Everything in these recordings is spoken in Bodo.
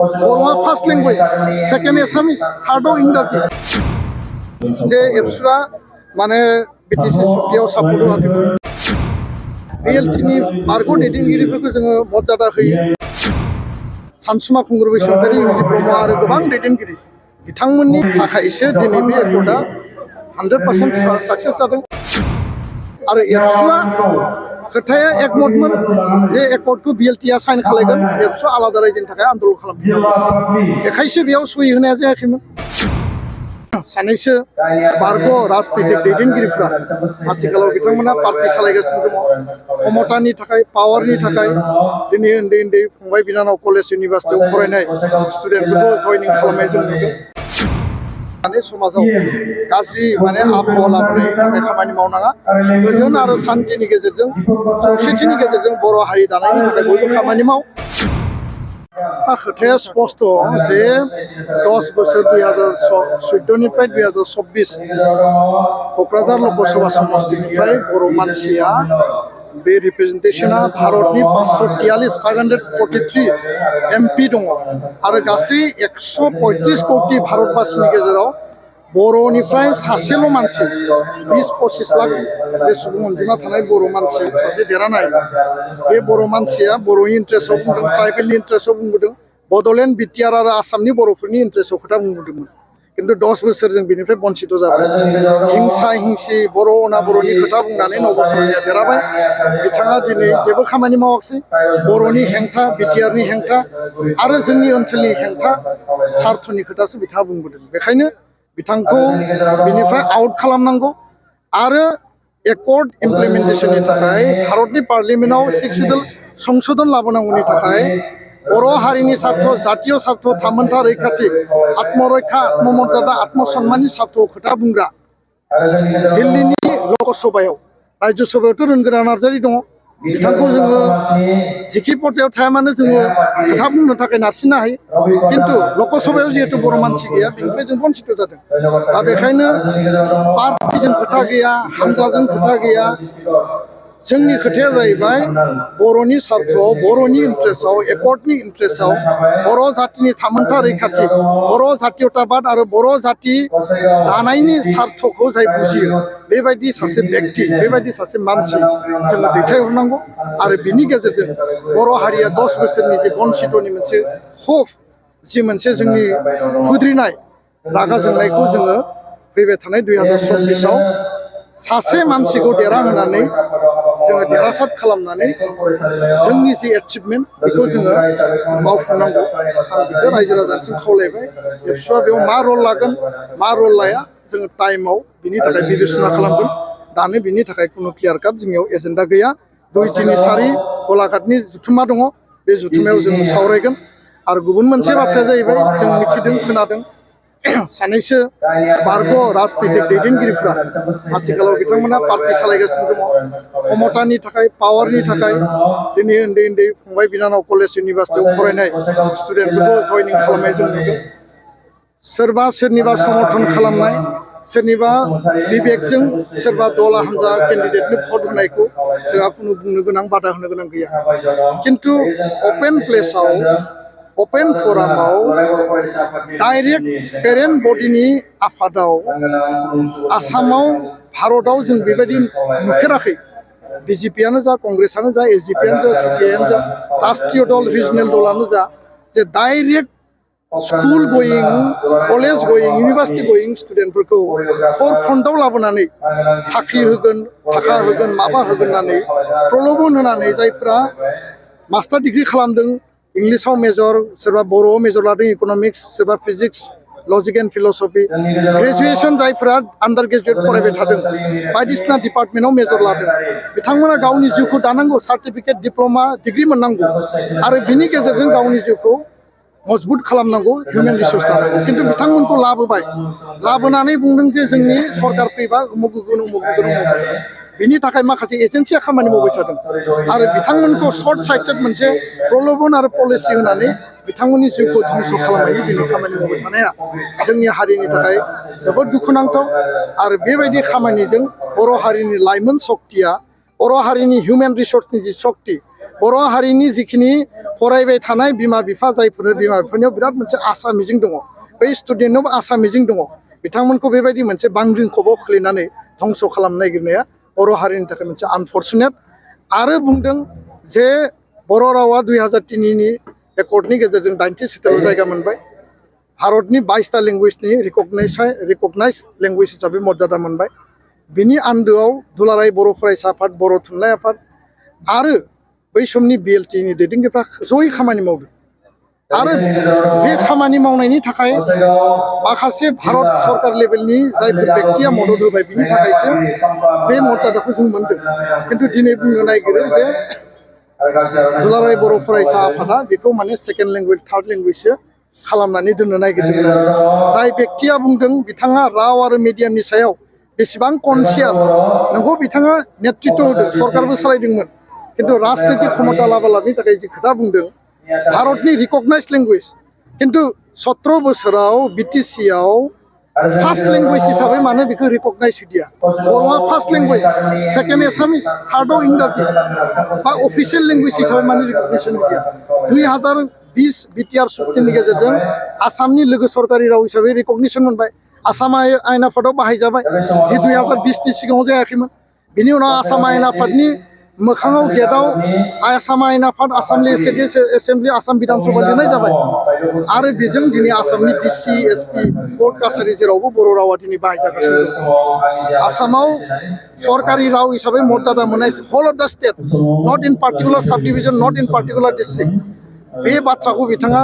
बर'आ फार्स्ट लैंग्वेज सेकेंड एसामिस थार्डआव इंराजि जे एबसुआ माने बिटिसि सुक्तियाव सापर्ट होआखैमोन बिएलटिनि बारग' दैदेनगिरिफोरखौ जोङो मर्यादा होयो सानसुमा खुंगुर बसुमतारी इउजि ब्रह्म आरो गोबां दैदेनगिरि बिथांमोननि थाखायसो दिनै बे एकर्डआ 100% साक्सेस जादों आरो एबसुआ खोथाया एकमतमोन जे एकर्डखौ बिएलटिआ साइन खालामगोन एबसुआ आलादा रायजोनि थाखाय आन्दोलन खालामफिनगोन बेखायसो बेयाव सहि होनाया जायाखैमोन सानैसो बारग' राजनीतिक दैदेनगिरिफ्रा आथिखालाव बिथांमोना पार्टी सालायगासिनो दङ क्षमतानि थाखाय पावारनि थाखाय दिनै उन्दै उन्दै फंबाय बिनानाव कलेज इउनिभार्सिटियाव फरायनाय स्टुडेन्टफोरखौ जयनिं खालामनाय जों नुदों माने समाजाव गाज्रि माने आबहावा लाबोनायनि थाखाय खामानि मावनाङा गोजोन आरो शान्तिनि गेजेरजों खौसेथिनि गेजेरजों बर' हारि दानायनि थाखाय बयबो खामानि माव खोथाया स्पष्ट जे 10 बोसोर 2014निफ्राय 2024 क'क्राझार लकसभा समष्टिनिफ्राय बर' मानसिया बे रिप्रेजेन्टेशना भारतनि 543 एमपि दङ आरो गासै 135 कौटि भारतबासिनि गेजेराव बर'निफ्राय सासेल' मानसि 20-25 लाख बे सुबुं अनजिमा थानाय बर' मानसि सासे देरहानाय बे बर' मानसिया बर'नि इन्ट्रेस्टआव बुंदों ट्राइबेलनि इन्ट्रेस्टआव बुंदों बड'लेण्ड बिटिआर आरो आसामनि बर'फोरनि इन्ट्रेस्टआव खोथा बुंदोंमोन किन्तु 10 बोसोर जों बिनिफ्राय बन्चित जाबाय हिंसा हिंसि बर' अनाबर'नि खोथा बुंनानै नबसरनाया देरहाबाय बिथाङा दिनै जेबो खामानि मावाखिसै बर'नि हेंथा बिटिआरनि हेंथा आरो जोंनि ओनसोलनि हेंथा सार्थनि खोथासो बिथाङा बुंबोदों बेखायनो बिथांखौ बिनिफ्राय आउट खालामनांगौ आरो एकर्ड इमप्लिमेन्टेसननि थाखाय भारतनि पार्लियामेन्टआव 6 सिडुल संशोधन लाबोनांगौनि थाखाय बर' हारिनि सार्थ जातीय सार्थ थामोन्था रैखाथि आत्मरैखा आत्ममर्यादा आत्मसन्माननि सार्थआव खोथा बुंग्रा दिल्लीनि लकसभायाव राज्य सभायावथ' रोनगोरा नार्जारि दङ बिथांखौ जोङो जिखि पर्यायाव थाया मानो जोङो खोथा बुंनो थाखाय नारसिननो हायो किन्तु लकसभायाव जिहेतु बर' मानसि गैया बेनिफ्राय जों बन्चित जादों दा बेखायनो पार्टिजों खोथा गैया हानजाजों खोथा गैया जोंनि खोथाया जाहैबाय बर'नि सार्थआव बर'नि इन्ट्रेस्टआव एकर्डनि इन्ट्रेस्टआव बर' जातिनि थामोन्था रैखाथि बर' जातीयताबाद आरो बर' जाति दानायनि सार्थखौ जाय बुजियो बेबायदि सासे व्यक्ति बेबायदि सासे मानसि जोङो दैथायहरनांगौ आरो बिनि गेजेरजों बर' हारिया 10 बोसोरनि जे बन्चितनि मोनसे हप जि मोनसे जोंनि खुद्रिनाय रागा जोंनायखौ जोङो फैबाय थानाय 2024आव सासे मानसिखौ देरहाहोनानै जोङो देरहासार खालामनानै जोंनि जि एचिभमेन्ट बेखौ जोङो मावफुंनांगौ आं बेखौ रायजो राजानिसिम खावलायबाय एबसुआ बेयाव मा रल लागोन मा रल लाया जोङो टाइमाव बिनि थाखाय बिबेचना खालामगोन दानो बिनि थाखाय कुनु क्लियार काट जोंनियाव एजेन्डा गैया 2-3-4 गलाघाटनि जुथुमा दङ बे जुथुमायाव जों सावरायगोन आरो गुबुन मोनसे बाथ्राया जाहैबाय जों मिथिदों खोनादों सानैसो बारग' राजनीतिक दैदेनगिरिफ्रा आथिखालाव बिथांमोना पार्टी सालायगासिनो दङ क्षमतानि थाखाय पावारनि थाखाय दिनै उन्दै उन्दै फंबाय बिनानाव कलेज इउनिभार्सिटियाव फरायनाय स्टुडेन्टफोरखौ जयनिं खालामनाय जों नुदों सोरबा सोरनिबा समर्थन खालामनाय सोरनिबा बिबेकजों सोरबा दल हान्जा केन्डिडेटनि भट होनायखौ जोंहा कुनु बुंनो गोनां बादा होनो गोनां गैया किन्तु अपेन प्लेसाव अपेन फरामाव डाइरेक्ट पेरेन्ट बडिनि आफादाव आसामाव भारतआव जों बेबायदि नुफेराखै बिजेपियानो जा कंग्रेसआनो जा एजिपियानो जा सिपिआइआनो जा राष्ट्रीय दल रिजनेल दलानो जा जे डाइरेक्ट स्कुल गोयिं कलेज गोयिं इउनिभार्सिटि गोयिं स्टुडेन्टफोरखौ फरफ्रन्टआव लाबोनानै साख्रि होगोन थाखा होगोन माबा होगोन होननानै प्रल'भन होनानै जायफोरा मास्टार डिग्री खालामदों इंलिसाव मेजर सोरबा बर'आव मेजर लादों इक'नमिक्स सोरबा physics logic and philosophy graduation जायफोरा आन्डार ग्रेजुएट फरायबाय थादों बायदिसिना डिपार्टमेन्टआव मेजर लादों बिथांमोना गावनि जिउखौ दानांगौ सार्टिफिकेट डिप्ल'मा डिग्री मोननांगौ आरो बिनि गेजेरजों गावनि जिउखौ मजबुत खालामनांगौ हिउमेन रिसोर्स दानांगौ किन्तु बिथांमोनखौ लाबोबाय लाबोनानै बुंदों जे जोंनि सरकार फैबा उमुक होगोन उमुक होगोन उमुक होगोन बिनि थाखाय माखासे एजेन्सिया खामानि मावबाय थादों आरो बिथांमोनखौ सर्ट साइटेड मोनसे प्रल'भन आरो पलिसि होनानै बिथांमोननि जिउखौ धंस खालामनायनि दिनै खामानि मावबाय थानाया जोंनि हारिनि थाखाय जोबोद दुखुनांथाव आरो बेबायदि खामानिजों बर' हारिनि लाइमोन शक्तिया बर' हारिनि हिउमेन रिसोर्सनि जि शक्ति बर' हारिनि जिखिनि फरायबाय थानाय बिमा बिफा जायफोर बिमा बिफानियाव बिराद मोनसे आसा मिजिं दङ बै स्टुडेन्टनाव आसा मिजिं दङ बिथांमोनखौ बेबायदि मोनसे बांग्रिं खबाव खोलैनानै धंस' खालामनो नागिरनाया बर' हारिनि थाखाय मोनसे आनफर्चुनेट आरो बुंदों जे बर' रावा 2003नि एकर्डनि गेजेरजों 90 सिटेलाव जायगा मोनबाय भारतनि 22टा लेंगुवेजनि रिकगनाइज लेंगुवेज हिसाबै मर्यादा मोनबाय बिनि आन्दोआव दुलाराय बर' फरायसा आफाद बर' थुनलाइ आफाद आरो बै समनि BLTनि दैदेनगिरिफ्रा जयै खामानि मावदों आरो बे खामानि मावनायनि थाखाय माखासे भारत सरकार लेभेलनि जायफोर बेक्तिया मदद होबाय बिनि थाखायसो बे मर्यादाखौ जों मोनदों खिन्थु दिनै बुंनो नागिरो जे दुलाराय बर' फरायसा आफादा बेखौ माने सेकेन्ड लेंगुवेज थार्ड लेंगुवेजसो खालामनानै दोननो नागिरदों जाय बेक्तिया बुंदों बिथाङा राव आरो मिडियामनि सायाव बेसेबां कनसियास नंगौ बिथाङा नेतृत्व होदों सरकारबो सालायदोंमोन खिन्थु राजनैतिक क्षमता लाबालाबनि थाखाय जि खोथा बुंदों भारतनि रिकगनाइज लेंगुवेज खिन्थु 17 बोसोराव BTCआव फार्स्ट लेंगुवेज हिसाबै मानो बेखौ रिकगनाइज होदिया बर'आ फार्स्ट लेंगुवेज सेकेन्ड एसामिस थार्डआव इंराजि बा अफिसियेल लेंगुवेज हिसाबै मानो रिकगनिसन होदिया 2020 BTR सुक्तिनि गेजेरजों आसामनि लोगो सरकारि राव हिसाबै रिकगनिसन मोनबाय आसाम आयेन आफादाव बाहायजाबाय जि 2020नि सिगाङाव जायाखैमोन बिनि उनाव आसाम आयेन आफादनि मोखाङाव गेटआव आसाम आयेन आफाद आसाम लेजिस्लेटिभ एसेम्बलि आसाम बिधान सभा लिरनाय जाबाय आरो बेजों दिनै आसामनि DC SP कर्ट कासारि जेरावबो बर' रावा दिनै बाहायजागासिनो दं आसामाव सरकारि राव हिसाबै मर्यादा मोननाय हल अफ द स्टेट नट इन पार्टिकुलार साब डिभिजन नट इन पार्टिकुलार डिस्ट्रिक्ट बे बाथ्राखौ बिथाङा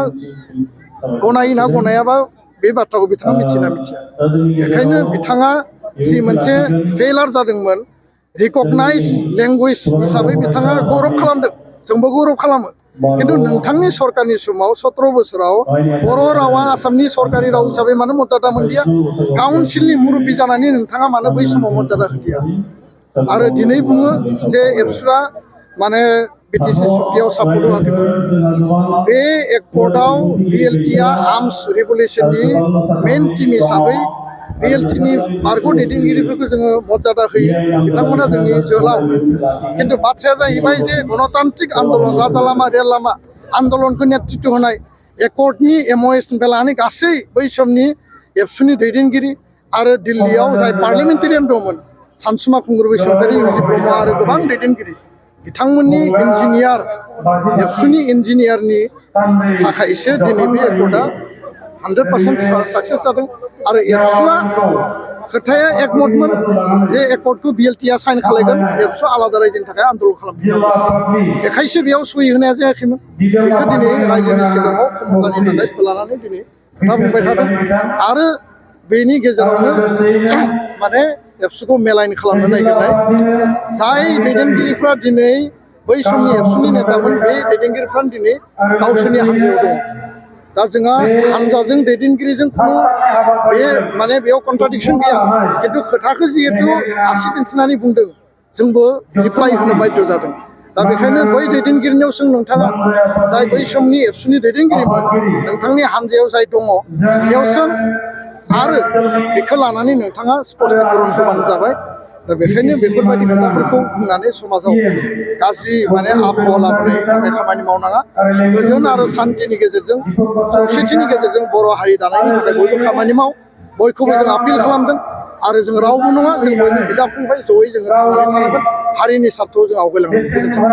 गनायोना गनायाबा बे बाथ्राखौ बिथाङा मिथिना मिथिया बेखायनो बिथाङा जि मोनसे फेलार जादोंमोन रिकगनाइज लेंगुवेज हिसाबै बिथाङा गौरब खालामदों जोंबो गौरब खालामो खिन्थु नोंथांनि सरकारनि समाव 17 बोसोराव बर' रावा आसामनि सरकारि राव हिसाबै मानो मर्यादा मोनदिया काउन्सिलनि मुरब्बी जानानै नोंथाङा मानो बै समाव मर्यादा होदिया आरो दिनै बुङो जे एबसुआ माने BTC सुक्तियाव सापर्ट होआखैमोन बे एकर्डआव BLTआ आर्म्स रेगुलेसननि मेन टीम हिसाबै BLTनि बारग' दैदेनगिरिफोरखौ जोङो मर्यादा होयो बिथांमोना जोंनि जोहोलाव खिन्थु बाथ्राया जाहैबाय जे गणतान्त्रिक आन्दलन राजा लामा रेल लामा आन्दलनखौ नेतृत्व होनाय एकर्डनि MOSनिफ्राय लानानै गासै बै समनि एबसुनि दैदेनगिरि आरो दिल्लीयाव जाय पार्लियामेन्टेरियान दंमोन सानसुमा खुंगुर बसुमतारी UG ब्रह्म आरो गोबां दैदेनगिरि बिथांमोननि इन्जिनियार एबसुनि इन्जिनियारनि थाखायसो दिनै बे एकर्डआ 100% साक्सेस जादों आरो एबसुआ खोथाया एकमतमोन जे एकर्डखौ BLTआ साइन खालामगोन एबसुआ आलादा रायजोनि थाखाय आन्दलन खालामफिननांगौ बेखायसो बेयाव सहि होनाया जायाखैमोन बेखौ दिनै रायजोनि सिगाङाव क्षमतानि थाखाय फोलानानै दिनै खोथा बुंबाय थादों आरो बेनि गेजेरावनो माने एबसुखौ मेलाइन खालामनो नागिरनाय जाय दैदेनगिरिफ्रा दिनै बै समनि एबसुनि नेतामोन बे दैदेनगिरिफ्रा दिनै गावसोरनि हान्जायाव दङ दा जोंहा हान्जाजों दैदेनगिरिजों खुनु बे माने बेयाव कन्ट्राडिक्सन गैया खिन्थु खोथाखौ जिहेतु आसि दिन्थिनानै बुंदों जोंबो रिप्लाइ होनो बाध्य जादों दा बेखायनो बै दैदेनगिरिनियाव सों नोंथाङा जाय बै समनि एबसुनि दैदेनगिरिमोन नोंथांनि हान्जायाव जाय दङ बेनियाव सों आरो बेखौ लानानै नोंथाङा स्पष्टीकरण होबानो जाबाय दा बेखायनो बेफोरबायदि खोथाफोरखौ बुंनानै समाजाव गाज्रि माने आबहावा लाबोनायनि थाखाय खामानि मावनाङा गोजोन आरो सान्थिनि गेजेरजों खौसेथिनि गेजेरजों बर' हारि दानायनि थाखाय बयबो खामानि माव बयखौबो जों आपिल खालामदों आरो जों रावबो नङा जों बयबो बिदा फंबाय जयै जोङो थांनानै थानांगोन हारिनि सार्थआव जों आवगायलांनो गोजोन्थों।